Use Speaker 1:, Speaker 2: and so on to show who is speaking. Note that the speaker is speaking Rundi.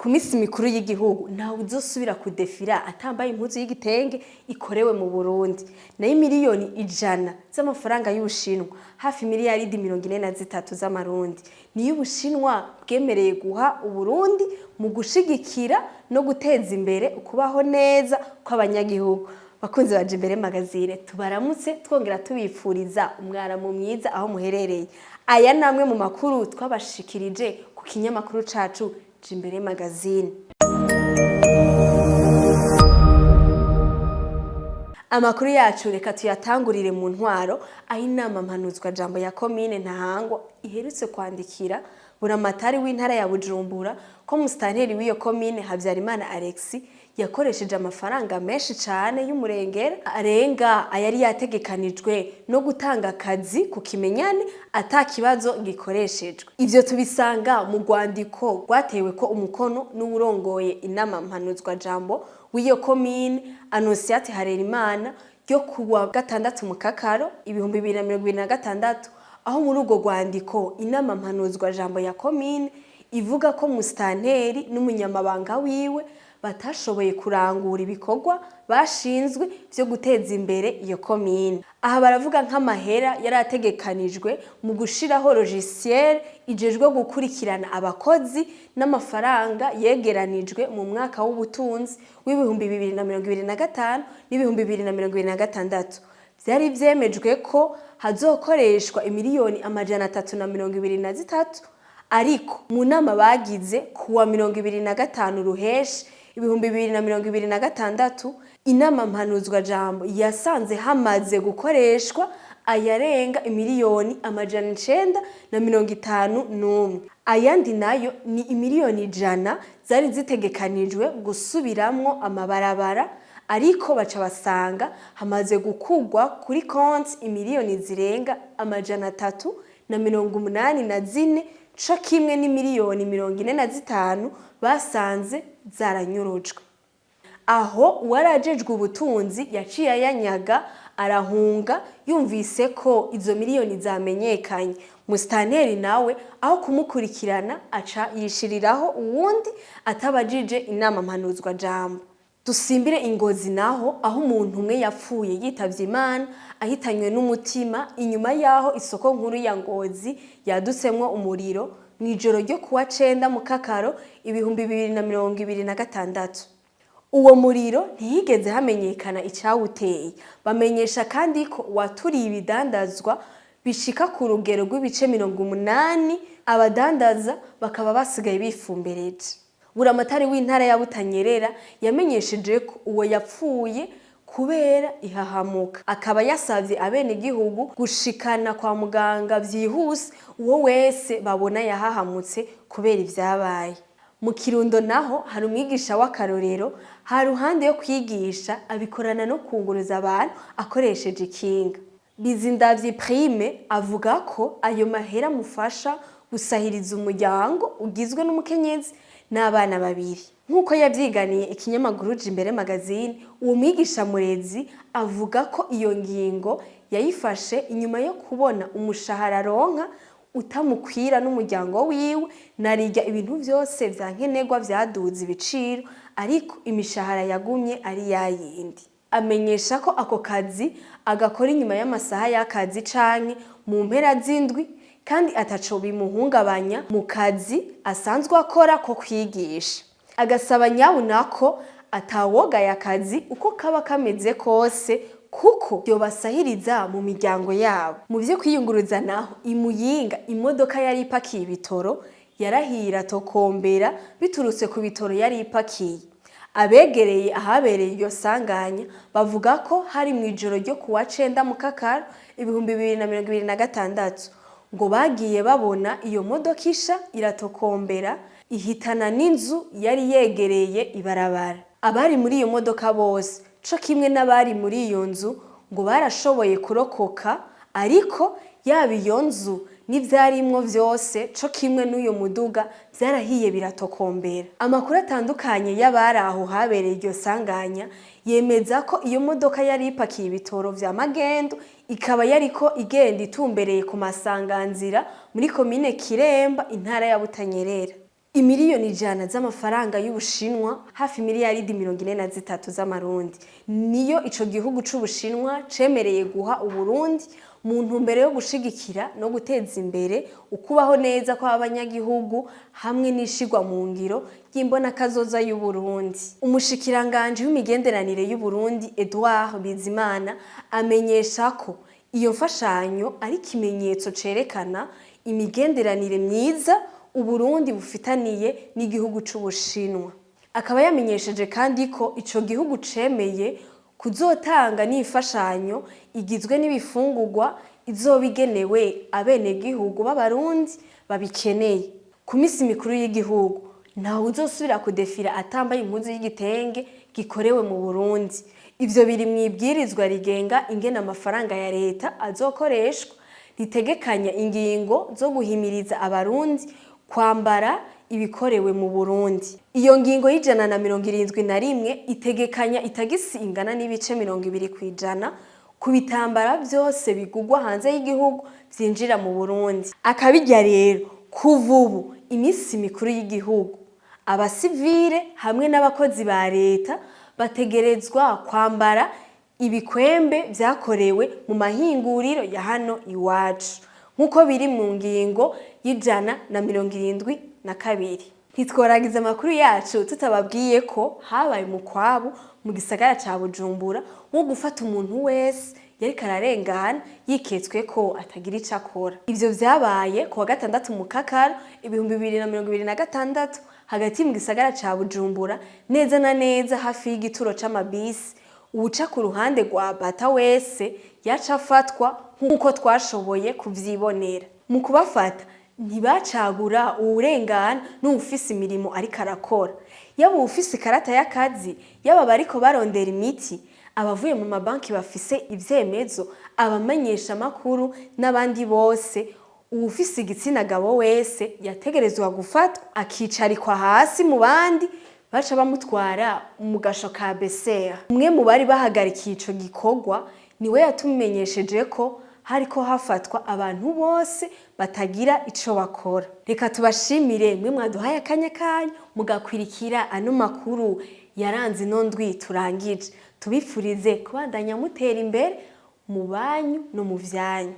Speaker 1: Ku minsi mikuru y'igihugu ntawe uzosubira kudefira atambaye impuzu y'igitenge ikorewe mu Burundi. Nayo 100 miliyoni z'amafaranga y'Ubushinwa, hafi miliyaridi 43 z'amarundi, niyo Ubushinwa bwemereye guha Uburundi mu gushigikira no guteza imbere ukubaho neza kw'abanyagihugu. Bakunzi ba Jimbere Magazine, tubaramutse twongera tubifuriza umwaramu mwiza aho muherereye. Aya ni amwe mu makuru twabashikirije ku kinyamakuru cacu Jimbere Magazine. Amakuru yacu reka tuyatangurire mu ntwaro, aho inama mpanuzwajambo ya komine Ntahangwa iherutse kwandikira buramatari w'intara ya Bujumbura ko musitanteri w'iyo komine Habyarimana Alexis yakoresheje amafaranga menshi cane y'umurengera arenga ayari yategekanijwe no gutanga akazi ku kimenyane ata kibazo gikoreshejwe. Ivyo tubisanga mu rwandiko rwatewe ko umukono n'uwurongoye inama mpanuzwajambo w'iyo komine Annonciate Harerimana ryo kuwa gatandatu Mukakaro 2026, aho muri urwo rwandiko inama mpanuzwajambo ya komine ivuga ko musitanteri n'umunyamabanga wiwe batashoboye kurangura ibikorwa bashinzwe vyo guteza imbere iyo komine. Aha baravuga nk'amahera yari ategekanijwe mu gushiraho logiciel ijejwe gukurikirana abakozi n'amafaranga yegeranijwe mu mwaka w'ubutunzi w'2025 n'2026. Vyari vyemejwe ko hazokoreshwa imiliyoni 323, ariko mu nama bagize kuwa 25 Ruheshi 2026, inama mpanuzwajambo yasanze hamaze gukoreshwa ayarenga imiliyoni 951. Ayandi nayo ni imiliyoni 100 zari zitegekanijwe gusubiramwo amabarabara, ariko baca basanga hamaze gukurwa kuri konti imiliyoni zirenga 384, co kimwe n'imiliyoni 45 basanze zaranyurujwe. Aho uwarajejwe ubutunzi yaciye ayanyaga arahunga yumvise ko izo miliyoni zamenyekanye. Musitanteri nawe aho kumukurikirana aca yishiriraho uwundi atabajije inama mpanuzwajambo. Dusimbire Ingozi naho, aho umuntu umwe yapfuye yitavye Imana ahitanywe n'umutima inyuma yaho isoko nkuru ya Ngozi yadutsemwo umuriro mw'ijoro ryo kuwa cenda Mukakaro 2026. Uwo muriro ntihigeze hamenyekana icawuteye. Bamenyesha kandi ko waturiye ibidandazwa bishika ku rugero rw'ibice 80, abadandaza bakaba basigaye bifumbereje. Buramatari w'intara ya Butanyerera yamenyesheje ko uwo yapfuye kubera ihahamuka, akaba yasavye abenegihugu gushikana kwa muganga vyihuse uwo wese babona yahahamutse kubera ivyabaye. Mu Kirundo naho hari umwigisha w'akarorero, haruhande yo kwigisha abikorana no kunguruza abantu akoresheje ikinga. Bizindavyi Prime avuga ko ayo mahera amufasha gusahiriza umuryango ugizwe n'umukenyezi n'abana babiri. Nk'uko yavyiganiye ikinyamakuru Jimbere Magazine, uwo mwigisha murezi avuga ko iyo ngingo yayifashe inyuma yo kubona umushahara aronka utamukwira n'umuryango wiwe, narirya ibintu vyose vya nkenerwa vyaduze ibiciro ariko imishahara yagumye ari yayindi. Amenyesha ko ako kazi agakora inyuma y'amasaha y'akazi canke mu mpera z'indwi, kandi ataco bimuhungabanya mu kazi asanzwe akora ko kwigisha. Agasaba nyabuna ko atawogaya akazi uko kaba kameze kose kuko vyobasahiriza mu miryango yabo. Mu vyo kwiyunguruza naho, i Muyinga imodoka yari ipakiye ibitoro yarahiye iratokombera biturutse ku bitoro yari ipakiye. Abegereye ahabereye iryo sanganya bavuga ko hari mw'ijoro ryo kuwa cenda Mukakaro 2026, ngo bagiye babona iyo modoka isha iratokombera ihitana n'inzu yari yegereye ibarabara. Abari muri iyo modoka bose co kimwe n'abari muri iyo nzu ngo barashoboye kurokoka, ariko yaba iyo nzu n'ivyarimwo vyose co kimwe n'uyo muduga vyarahiye biratokombera. Amakuru atandukanye y'abari aho habereye iryo sanganya yemeza ko iyo modoka yari ipakiye ibitoro vya magendu, ikaba yariko igenda itumbereye ku masanganzira muri komine Kiremba, intara ya Butanyerera. Imiliyoni 100 z'amafaranga y'Ubushinwa, hafi miliyaridi 43 z'amarundi, niyo ico gihugu c'Ubushinwa cemereye guha Uburundi mu ntumbero yo gushigikira no guteza imbere ukubaho neza kw'abanyagihugu hamwe n'ishigwa mu ngiro ry'imbonakazoza y'Uburundi. Umushikiranganji w'imigenderanire y'Uburundi, Edouard Bizimana, amenyesha ko iyo mfashanyo ari ikimenyetso cerekana imigenderanire myiza Uburundi bufitaniye n'igihugu c'Ubushinwa. Akaba yamenyesheje kandi ko ico gihugu cemeye kuzotanga n'imfashanyo igizwe n'ibifungurwa izoba igenewe abenegihugu b'Abarundi babikeneye. Ku misi mikuru y'igihugu, ntawe uzosubira kudefira atambaye impuzu y'igitenge gikorewe mu Burundi. Ivyo biri mw'ibwirizwa rigenga ingene amafaranga ya leta azokoreshwa, ritegekanya ingingo zo guhimiriza Abarundi kwambara ibikorewe mu Burundi. Iyo ngingo y'171 itegekanya itagisi ingana n'ibice 20% ku bitambara vyose bigurwa hanze y'igihugu vyinjira mu Burundi. Akabirya rero, kuva ubu imisi mikuru y'igihugu, abasivile hamwe n'abakozi ba leta bategerezwa kwambara ibikwembe vyakorewe mu mahinguriro ya hano iwacu, nk'uko biri mu ngingo y'172. Ntitworangiza amakuru yacu tutababwiye ko habaye umukwabu mu gisagara ca Bujumbura wo gufata umuntu wese yariko ararengana yiketswe ko atagira ico akora. Ivyo vyabaye ku wa gatandatu Mukakaro 2026, hagati mu gisagara ca Bujumbura, neza na neza hafi y'igituro c'amabisi. Uwuca ku ruhande rwa Bata wese yaca afatwa, nk'uko twashoboye kuvyibonera. Mu kubafata ntibacagura uwurengana n'uwufise imirimo ariko arakora, yaba uwufise ikarata y'akazi, yaba abariko barondera imiti, abavuye mu mabanki bafise ivyemezo, abamenyesha amakuru n'abandi bose. Uwufise igitsina gabo wese yategerezwa gufatwa akicarikwa hasi mu bandi, baca bamutwara mu gasho ka Besera. Umwe mu bari bahagarikiye ico gikorwa niwe yatumenyesheje ko hariko hafatwa abantu bose batagira ico bakora. Reka tubashimire mwe mwaduhaye akanya kanyu mugakwirikira ano makuru yaranze ino ndwi turangije. Tubifurize kubandanya mutera imbere mu banyu no mu vyanyu.